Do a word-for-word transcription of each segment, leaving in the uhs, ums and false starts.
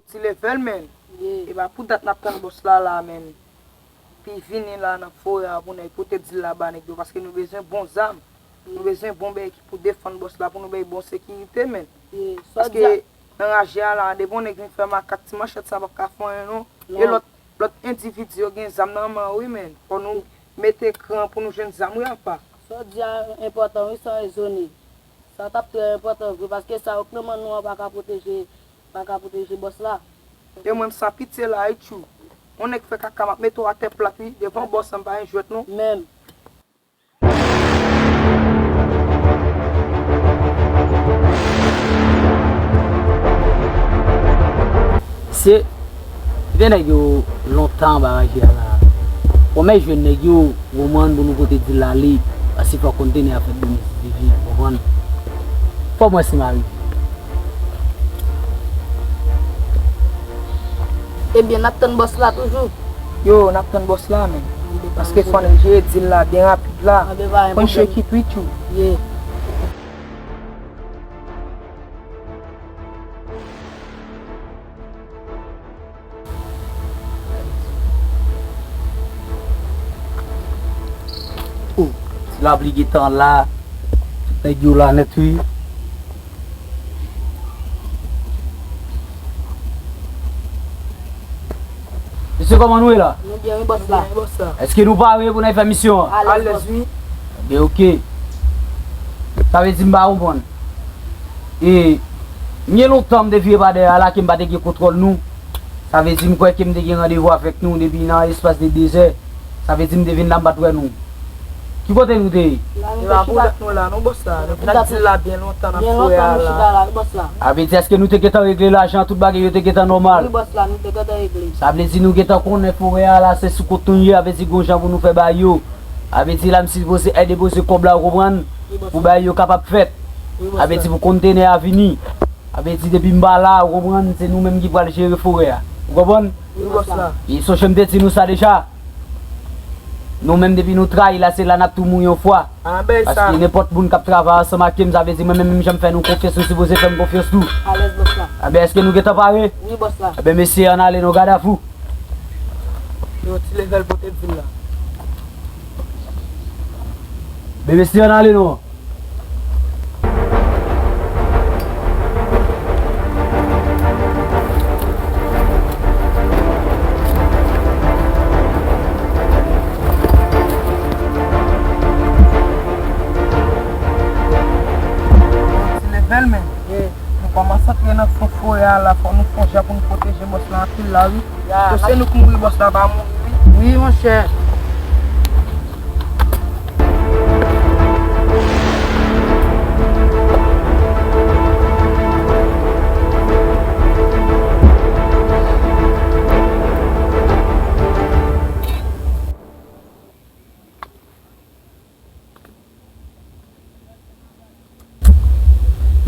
Ti Level, men. Yeah. E pa pou dat n ap tann bòs la, la, men. Pi vini la nan forè a pou nèg pote dil la ba nèg yo, paske nou bezwen bon zam. Nou bezwen bon bèy ki pou defann bòs la, pou nou bay bon sekirite, men. Yeah. Paske nan raje a la, depi yon nèg vin fè makak, ti manchèt sa p ap ka fè anyen, non. E lòt, lòt endividi yo gen zam nan men yo, wi, men. Fò nou mete kran pou nou jwenn zam, wi, apa. Sa w di a enpòtan, wi, sa rezone. Sa t ap trè enpòtan vre, paske sa yo k nan men nou an pa ka pwoteje, pa ka pwoteje bòs la. E mwen, m san pitye la, wi, tchou. Yon nèg fè kaka, m ap mete w atè plat, wi, devan bòs la, m pa gen jwèt, non. Menm. Se, gen nèg yo lontan anba raje a la. Pwomèt jwenn nèg yo, w konprann, pou nou pote dil la ale, paske fòk kontenè a fèt demen si Dye vle, w konprann. Fò mwen si m arive. Ebyen, n ap tann bòs la toujou. Yo, n ap tann bòs la, men. Paske fò n jere dil la byen rapid la. Fò n cheke kwit yo. Ye. Oh, ti lapli gentan la. Tout nèg yo la nèt, wi. Mesye, kòman nou ye la? Nou byen, wi, bòs la. Nou byen, wi, bòs la. Èske nou pare pou n al fè misyon an? Alèz, wi. Ebyen, oke. Sa vle di m pa konprann. E, m gen lontan m te vire pa dèyè a la ke m pa te gen kontwòl nou. Sa vle di m kwè ke m te gen randevou avèk nou depi nan espas de de zè. Sa vle di m te vin la m pa t wè nou. Ki kote nou te ye? E pa pou dat nou la non, bòs la. Nou vin ap di l la byen lontan n ap forè a la. Sa vle di èske nou te gentan regle lajan, tout bagay yo te gentan nòmal? Wi, bòs la, nou te gentan regle. Sa vle di nou gentan konnen forè a la se sou kont nou ye, sa vle di gon jan pou nou fè bay yo. Sa vle di la m sipoze èd depoze kòb la, ou konprann? Pou bay yo kapab fèt. Sa vle di pou kontenè a vini. Sa vle di depi m pa la, ou konprann, se nou menm ki pral jere forè a. Ou konprann? Wi, bòs la. E sonje m te di nou sa deja. Nou menm depi nou trayi la, se la n ap tou mouri yon fwa. Paske nenpòt moun k ap travay ansanm ak m, sa vle di mwen menm, menm jan m fè nou konfyans, nou sipoze fè m konfyans tou. Alèz, bòs la. Enben, èske nou gentan pare? Wi, bòs la. Enben, mesye, ann ale non, gadavou. Yo, ti level pote dil la. Bebe, si ann ale non. Ti level, men. Nou kòmanse antre nan fon forè a la, fò nou fè yon jan pou nou pwoteje bòs la anpil la, wi. Ya, se nou k mouri, bòs la pa mouri, wi. Wi, monchè.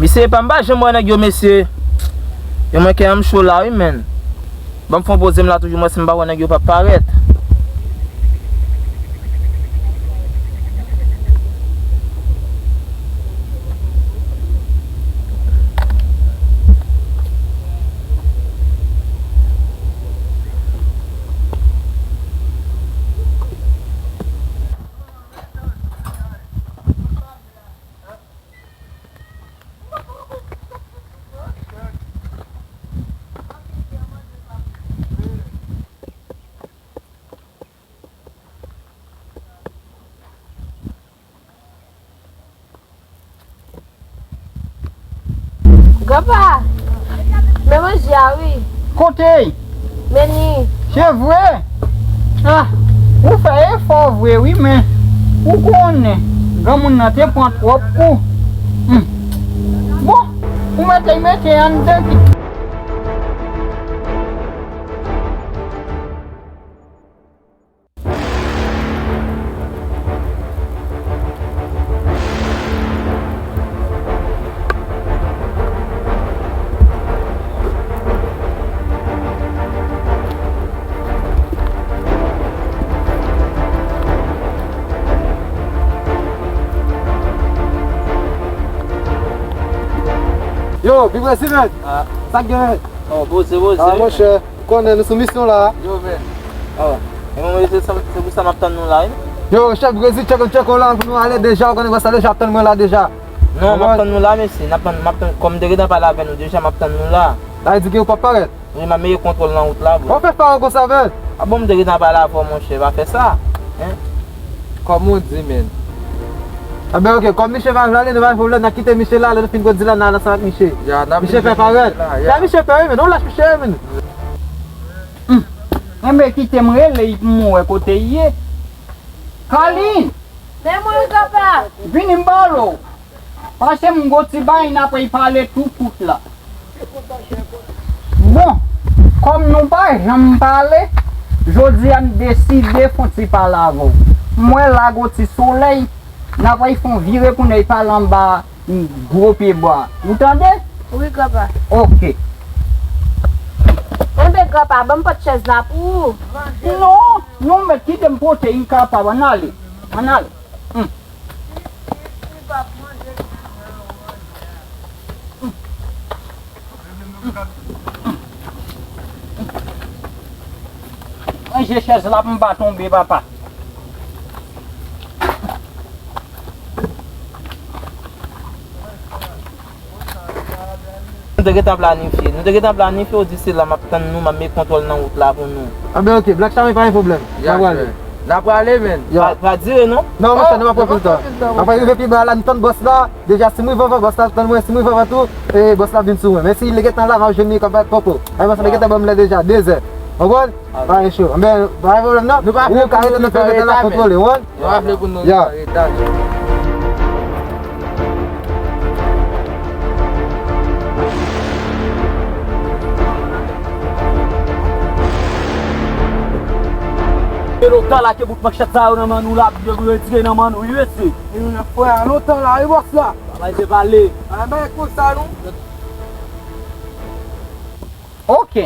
Mesye, epa m pa janm wè nèg yo, mesye. Yo, mwen kè an m cho la, wi, menn. Ban m fè yon poze m la toujou, mwen si m pa wè nèg yo p ap parèt. Granpa, men manje a wi. Kote? Men li. Se vre? Ah, ou fè efò vre wi, men ou konnen granmoun nan te pran twòp kou. Hmm. Bon, ou mete, mete anndan ki. Yo, Big Westy, men. Ah. Sa k gen, men? Oh, poze, poze. Ah, monchè, ou konnen nou sou misyon la. Yo, men. Oh. E mwen, se, se, se pou sa m ap tann nou la, wi. Yo, chèf Brezil, tchèk, tchèk, la, pou nou ale deja, ou konnen sa deja ap tann mwen la deja. Non, m ap tann nou la, mesye. N ap tann, m ap tann, kòm m te gentan pale avè nou deja, m ap tann nou la. Sa vle di ke ou p ap parèt? Wi, m ap mete kontwòl nan wout la, bro. Ou fè fawo konsa, men? Ah bon, m te gentan pale avè w, monchè, pa fè sa. Hein? Kòm ou di, men. Anben, ok, kòm misye pa vle ale, nou pa gen pwoblèm, n a kite misye la, lè nou fin koze la, n a al ansanm ak misye. Ya, n ap vin koze la, ya. Misye fè parèt. Ya, misye pè, wi, men, nou lach misye, men. Hmm. Enben, kite m rele l pou m wè kote l ye. Kalin! Men mwen, papa! Vini m pale w. Pase m gon ti bagay n ap pale tou kout la. Bon, kòm nou pa janm pale, jodi a m deside fè yon ti pale avè w. M wè la gon ti solèy, n ap fè yon vire pou n al pale anba gwo pye bwa. Ou tande? Wi, granpa. Ok. Enben, granpa, ban m pote chèz la pou ou. Non, non, mèt, kite m pote, m kapab, ann ale. Ann ale. Hmm. Ranje chèz la pou m pa tonbe, papa. Nou te gentan planifye. Nou te gentan planifye, ou di se la m ap tann nou, m ap met kontwòl nan wout la pou nou. Anben, ok, Black Star, pa gen pwoblèm. N a prale. N a prale, men. Pa, pa dire, non? Non, monchè, nou pa pran pil tan. Apre rive pi ba la, nou tann bòs la. Deja, si m rive anvan, bòs la tann mwen. Si m rive anvan tou, e, bòs la vin sou mwen. Men si li gentan la, m ap jwenn li kòm popo. Ay, bòs la gentan ban m lè deja, de zè. Konprann? Pa gen cho. Anben, pa gen pwoblèm, non. Nou pa vle pou nou viv an reta, men. Ou ka rete nan tèren la, kontwole, wi. Nou pa vle pou nou viv an reta. E lontan la ke bout manchèt sa yo nan men nou la, pou yo retire nan men nou, wi, mesye. E nou nan frè a lontan la, wi, bòs la. Bagay se pale. Bagay konsa, non. Ok.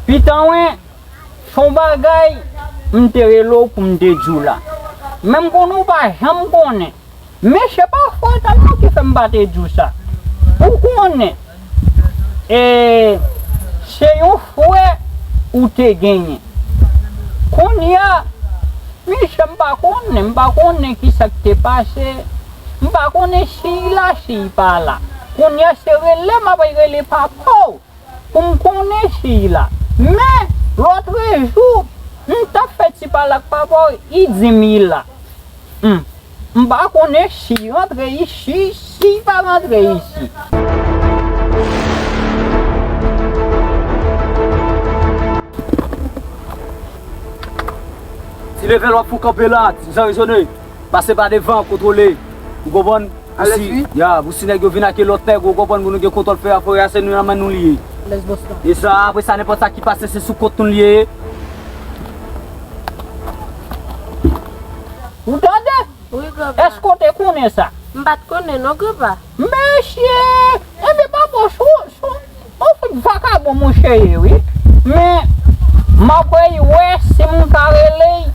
Pitanwen, se yon bagay m te rele w pou m te di w la. Men m konnen w pa janm konnen. Men se pa fòt a m non ki fè m pa te di w sa. Ou konnen, e, se yon frè ou te genyen. Kounye a, misye m pa konnen, m pa konnen kisa k te pase. M pa konnen si l la, si l pa la. Kounye a, se rele m ap rele papa w pou m konnen si l la. Men, lòtrejou, m t ap fè ti pale ak papa w, li di m li la. Hmm. M pa konnen si l rantre isi, si l pa rantre isi. Ti leve l w ap fou kanpe la, ti jan rezone. Pase pa devan, kontwole. Ou konprann? Pou si, ya, pou si nèg yo vin ak lòt nèg, ou konprann, pou nou gen kontwòl fè a, frè a, se nou nan men nou li ye. E sa, apre sa, nenpòt sa ki pase, se sou kont nou li ye. Ou tande? Wi, granpa. Èske w te konnen sa? M pa t konnen non, granpa. Mesye! Ebyen, papa, sou, sou, yon fout vakabon monchè ye, wi. Men, m ap wè si m ka rele l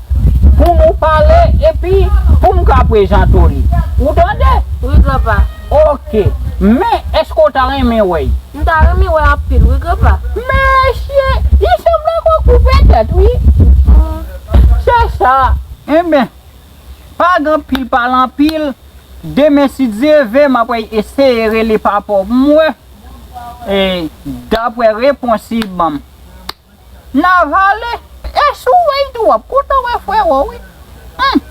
pou nou pale, epi pou m ka prezante w li. Ou tande? Wi, granpa. Ok. Men, èske w ta renmen wè l? M ta renmen wè anpil, wi, granpa. Mesye, li sanble ak yon koupe tèt, wi. Mm. Se sa. Enben, pa gen anpil pale anpil. Demen, si Dye vle, m ap eseye rele papa w pou m wè, e, daprè repons li ban m. N a vale. E si w wè l tou, w ap kontan wè frè w, wi. Hmm.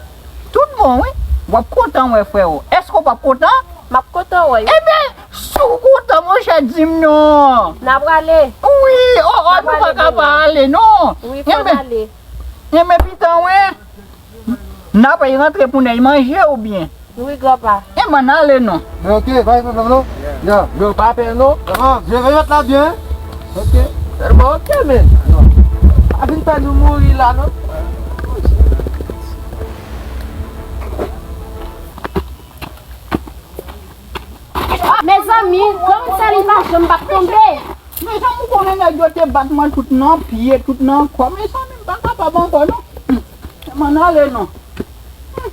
Tout bon, wi. W ap kontan wè frè w. Èske w p ap kontan? M ap kontan wè l. Ebyen, si w kontan, monchè, di m non. N a prale. Wi, o, o, nou pa ka pa ale, non. Wi, fò n ale. Enben, pitanwen, n ap rantre pou n al manje oubyen? Wi, granpa. Enben, n ale non. Men ok, pa gen pwoblèm non. Ya. Yo, pa pè non. Yo, je vais mettre là bien. Ok. Sèlman ok, men. Pa vin fè nou mouri la non. Mezanmi, granmoun sa li pa janm p ap tonbe. Mezanmi, ou konnen nèg yo te bat mwen tout nan pye, tout nan kò. Mezanmi, m pa kapab ankò non. Hmm. M ann ale non. Hmm.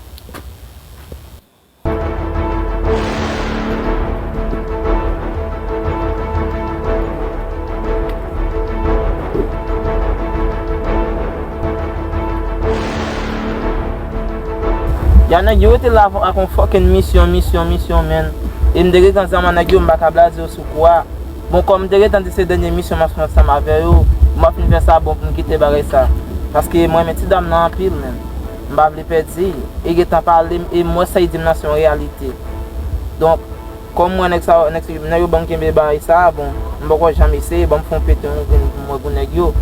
Ya nèg yo rete la ak yon fucking misyon, misyon, misyon, man. E m te gentan di anmè nèg yo, m pa ka blaze yo sou kou a. Bon, kòm m te gentan di se dènye misyon m ap fè ansanm avè yo, m ap fin fè sa, bon, pou m kite bagay sa. Paske m renmen ti dam nan anpil, man. M pa vle pèdi. E gentan pale m, e m wè sa y di m nan se yon reyalite. Donk, kòm m wè nèg sa, nèg, nèg yo ban m kenbe bagay sa, bon, m poko janm eseye, ban m fè yon pete yon grenn pou m wè pou nèg yo.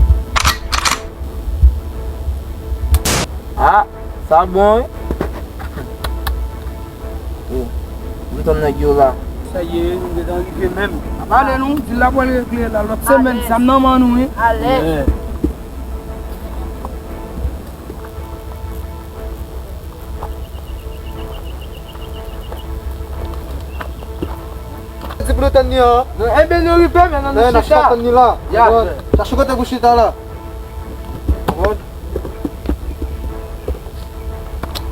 Ah, sa bon, wi. Yo, m tann nèg yo la. Sa ye, nou gentan rive menm. Ap ale non, dil la pral regle la, lòt semèn, zam nan men nou, wi. Alèz. Di pou nou tann li an. Enben nou rive, men nan nou chita. N ap chita tann li la. Ya, frè. Chache kote pou chita la.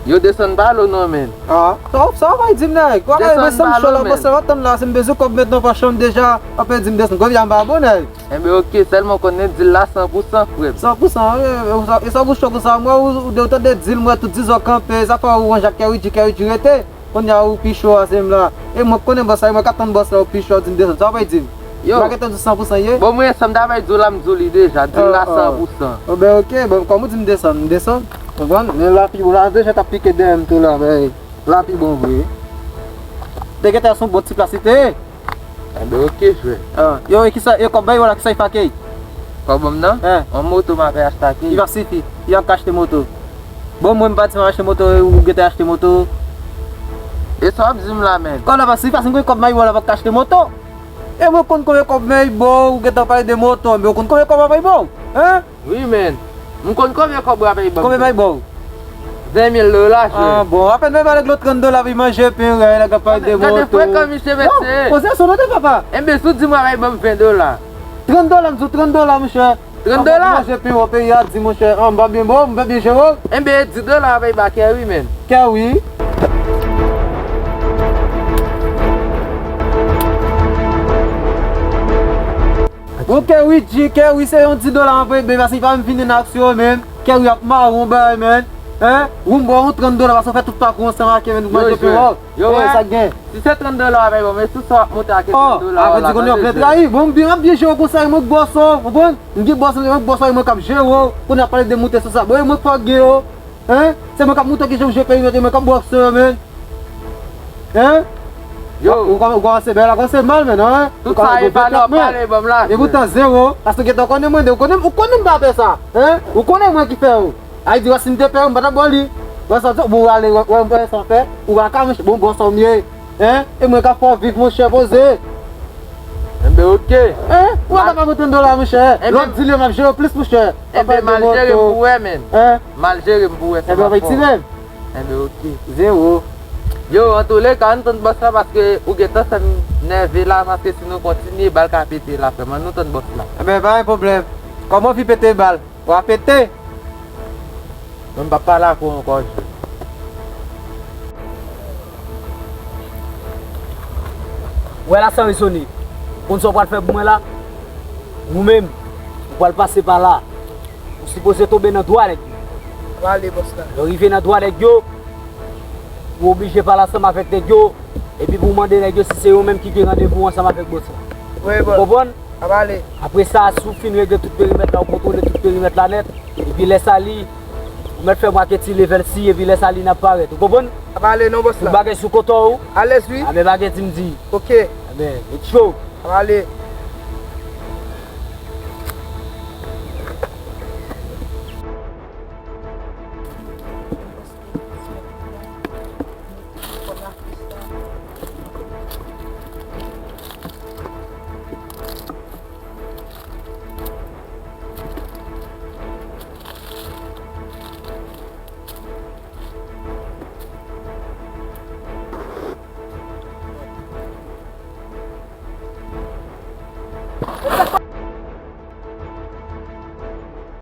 Yo desann ba lo non, men. Ah, sa, sa w bay di m, nèg? Wala, desann ba lo, men. Mwen tann la, si m bezwen kòb mentnan pa chanm deja, w ap di m desann. Kòb ya m pa bon, nèg. Enben, oke, sèlman konnen dil la san pou san, frè m. San pou san, e, e, e sa w bouch cho konsa, mwen, ou, ou, ou tande dil, mwen, tout dizon kanpe, sa fè ou ranje ak Kerry G, Kerry G rete. Kounye a, ou pi cho a, se m la. E mwen, konnen bòs la, e mwen ka tann bòs la, ou pi cho a, di m desann. Sa w bay di m? Yo. Ou pa gentan di san pou san ye? Bon, mwen, sa m ta bay di w la, m di w li deja, dil la san pou san. Oh, ben, oke, bon, kòm ou di m desann, m desann. Konprann? Men la, pi, ou la, deja t ap pike dèyè m tou la, men la, pi bon vre. Te gentan se yon bon ti plas li te ye. Enben, oke, frè. Ah, yo, e kisa, e kòb bay yo la, kisa y fake? Kòb ban m nan? Hein. Yon moto m apèn achte ak li. Li p ap sifi. Li p ap ka achte moto. Bon, mwen, m pa di m achte moto, e ou gentan achte moto. E sa w ap di m la, men? Kòb la pa sifi, paske m gen kòb bay yo la, pa ka achte moto. E mwen konn konbyen kòb men y ba w, ou gentan pale de moto, men ou konn konbyen kòb apèn y ba w? Hein? Wi, men. M konn konbyen kòb rapèy ban m. Konbyen bay ba w? Ven mil dola, frè. Ah, bon. Apèn menm avèk lòt trant dola pou y manje pen, rèy, nèg ap pale de moto. Gade frekan misye, mesye. Non, poze sou note, papa. Enben, si w di m rapèy ban m ven dola. Trant dola, m di w trant dola, monchè. Trant dola? Manje pen w peyi a, di, monchè, ah, m pa byen ba w, m pa byen jere w. Enben, dis dola rapèy ba Kerry, men. Kerry? Bon, Kerry di, Kerry se yon dis dola anvoye, ben, paske li pa menm vini nan aksyon, men. Kerry ap mawon bay, men. Hein? Ou m ba w yon trant dola, paske w fè tout pakou ansanm ak, men, ou manje pen w. Yo, sa k gen? Si se trant dola w ap bay, bon, men sou sa w ap monte ak trant dola w la, tande, frè. Bon, m byen, m ap byen jere w konsa, e mwen k bòs ou, konprann? M gen bòs, mwen k bòs ou, e mwen k ap jere w. Kounye a pale de moute sou sa. Bon, e mwen k fè w gen yo. Hein? Se mwen k ap montre ki jan w jere perimèt, e mwen k ap bòse yo, men. Hein? Yo. Ou, ou, ou kòmanse byen la, kòmanse mal, men, non, hein? Tout sa e pa nòmal, e ban m la. E poutan, zewo. Paske w gentan konnen mwen, ou konnen, ou konnen m pa pè sa. Hein? Ou konnen mwen ki fè w. Ay di, wè, si m te pè w, m pa t ap ba w li. Wè sa, bon, ou ale, wè, wè, wè sa w fè. Ou pa ka, monchè, bon, bon, sa w ye. Hein? E mwen k ap fè w viv, monchè, poze. Enben, oke. Hein? Ou pa ka pa mwen trant dola, monchè. Lòt dil yo, m ap jere w plis, monchè. Enben, mal jere m pou wè, men. Hein? Mal jere m pou wè, se pa fò. Enben, oke. Zewo. Yo, antouleka, ann tann bòs la, paske ou gentan fè m nève la, paske si nou kontinye, bal ka pete la, frè m. Ann nou tann bòs la. Enben, pa gen pwoblèm. Kòman fi pete bal? W a pete! Mwen m p ap pale ak ou ankò, Jwe. Ou wè la san rezone. Ou konn sa w pral fè pou mwen la? Ou menm, ou pral pase pa la. Ou sipoze tonbe nan dwa nèg yo. Pale, bòs la. Lè w rive nan dwa nèg yo, ou oblije pale ansanm avèk nèg yo, epi pou w mande nèg yo si se yo menm ki gen randevou ansanm avèk bòs la. Wi, bòs. Ou konprann? Ap ale. Apre sa, si w fin regle tout perimèt la, ou kontwole tout perimèt la nèt, epi lè sa li, ou mèt fè m wè ke ti level si, epi lè sa li n ap parèt. Ou konprann? Ap ale non, bòs la. Tout bagay sou kontwòl ou. Alèz, wi. Enben, pa gen di m di. Oke. Enben, let's go. Ap ale.